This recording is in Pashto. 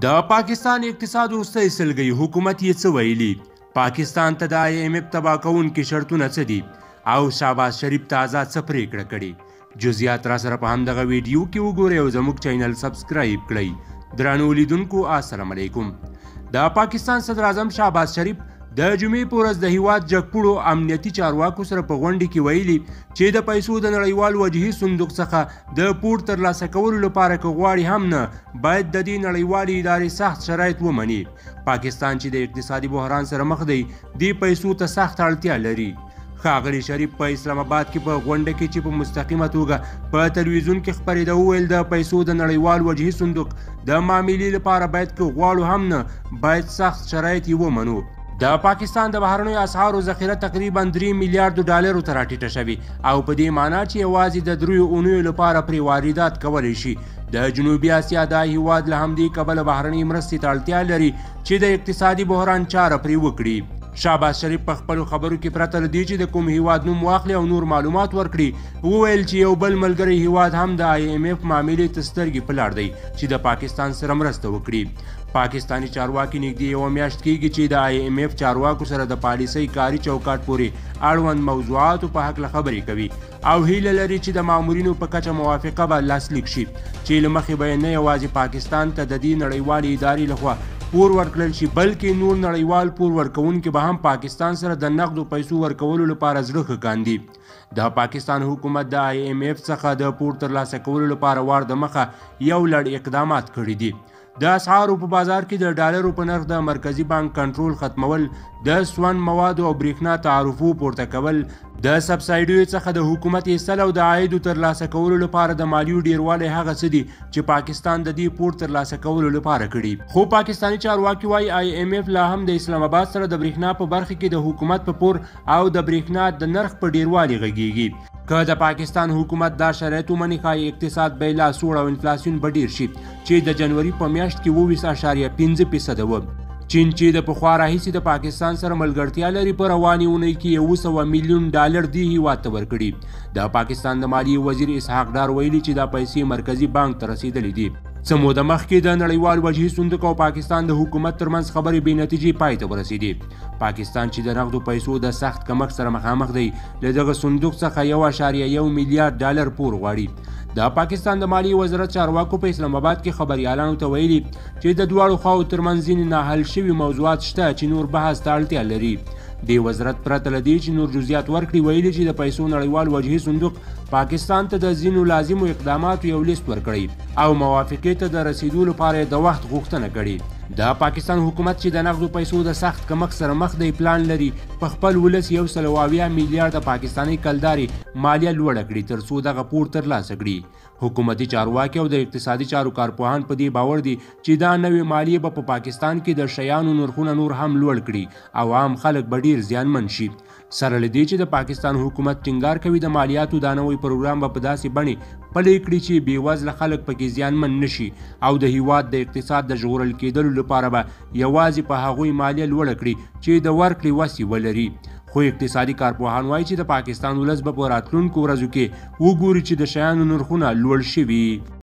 د پاکستان اقتصاد وروستۍ سلګۍ، حکومت یې څه ویلي؟ پاکستان ته د آی ایم ایف تباه کوونکي شرطونه څه دي؟ او شهباز شریف تازه څه پرېکړه کړې؟ جزئیات را سره په همدغه ویډیو کې وګورئ او زموږ چینل subscribe کړئ. درنو لیدونکو السلام علیکم. د پاکستان صدراعظم شهباز شریف د جمعې په ورځ د هیواد جګپوړو امنیتي چارواکو سره په غونډې کې ویلي چې د پیسو د نړیوال وجهي صندوق څخه د پور ترلاسه کولو لپاره که غواړي هم نه، باید د دې نړیوالې ادارې سخت شرایط ومني. پاکستان چې د اقتصادي بحران سره مخ دی، دې پیسو ته سخت اړتیا لري. ښاغلي شریف په اسلام آباد کې په غونډه کې چې په مستقیمه توګه په تلویزیون کې خپرېده وویل، د پیسو د نړیوال وجهي صندوق د معاملې لپاره باید که غواړو هم نه، باید سخت شرایط یې ومنو. د پاکستان د بهرنیو اسعارو ذخیره تقریبا 3 میلیارډو ډالرو ته راټیټه شوې او په دې معنا چې یوازې د 3 اونیو لپاره پرې واردات کولی شي. د جنوبي اسیا دا هیواد له همدې کبله بهرنۍ مرستې ته اړتیا لري چې د اقتصادي بحران چاره پرې وکړي. شهباز شریف په خپلو خبرو کې پرته له دې چې د کوم هیواد نوم واخلي او نور معلومات ورکړي وویل چې یو بل ملګری هیواد هم د آی ایم ایف معاملې ته سترګې په لار دی چې د پاکستان سره مرسته وکړي. پاکستاني چارواکي نږدې یوه میاشت کیږي چې د آی ایم ایف چارواکو سره د پالیسۍ کاري چوکاټ پورې اړوند موضوعاتو په هکله خبرې کوي او هیله لري چې د مامورینو په کچه موافقه به لاسلیک شي چې له مخې به یې نه یوازې پاکستان ته د دې نړیوالې ادارې لخوا پور ورکړل شي، بلکې نور نړیوال پور ورکوونکي به هم پاکستان سره د نقدو پیسو ورکولو لپاره زړه ښه کاندي. د پاکستان حکومت د آی ایم ایف څخه د پور ترلاسه کولو لپاره وار د مخه یو لړ اقدامات کړي دي. د اسعارو په بازار کې د ډالرو په نرخ د مرکزي بانک کنټرول ختمول، د سون موادو او برېښنا تعرفو پورته کول، د سبسایډیو څخه د حکومت ایستل او د عایدو ترلاسه کولو لپاره د مالیو ډیروالی هغه څه دي چې پاکستان د دې پور ترلاسه کولو لپاره کړي. خو پاکستاني چارواکي وایي آی ایم ایف لا هم د اسلام آباد سره د برېښنا په برخه کې د حکومت په پور او د برېښنا د نرخ په ډیروالي غږیږي. که د پاکستان حکومت دا شرایط ومني، ښایي اقتصاد به یې لا سوړ او انفلاسیون به ډیر شي چې د جنوري په میاشت کې 27.5% و. چین چې د پخوا راهیسې د پاکستان سره ملګرتیا لري، په روانې اونۍ کې 100 میلیون ډالر دې هیواد ته ورکړي. د پاکستان د مالیې وزیر اسحاق ډار ویلي چې دا پیسې مرکزي بانک ته رسېدلې دي. څه موده مخکې د نړیوال وجهي صندوق او پاکستان د حکومت ترمنځ خبرې بې نتیجې پای ته ورسېدې. پاکستان چې د نغدو پیسو د سخت کمښت سره مخامخ دی، له دغه صندوق څخه 1.1 میلیارډ ډالر پور غواړي. د پاکستان د مالیې وزارت چارواکو په اسلام آباد کې خبریالانو ته ویلي چې د دواړو خواوو ترمنځ ځینې ناحل شوي موضوعات شته چې نور بحث ته اړتیا لري. دې وزارت پرته له دې چې نور جزئیات ورکړي ویلي چې د پیسو نړیوال وجهي صندوق پاکستان ته د ځینو لازمو اقداماتو یو لیست ورکړی او موافقې ته د رسېدو لپاره د وخت غوښتنه کړې. د پاکستان حکومت چې د نغدو پیسو د سخت کمښت سره مخ دی، پلان لري په خپل ولس 170 میلیارډه پاکستانۍ کلدارې مالیه لوړه کړي ترڅو دغه پور ترلاسه کړي. حکومتي چارواکي او د اقتصادي چارو کارپوهان په دې باور دي چې دا نوې مالیې به په پاکستان کې د شیانو نرخونه نور هم لوړ کړي او عام خلک به ډیر زیانمن شي. سره له دې چې د پاکستان حکومت ټینګار کوي د مالیاتو دا نوی پروګرام به په داسې بڼې پلی کړي چې بېوزله خلک پکې زیانمن نه شي او د هیواد د اقتصاد د ژغورل کېدلو لپاره به یوازې په هغوی مالیه لوړه کړي چې د ورکړې وس یې ولري. خو اقتصادي کارپوهان وایي چې د پاکستان ولس به په راتلونکو ورځو کې وګوري چې د شیانو نرخونه لوړ شوي.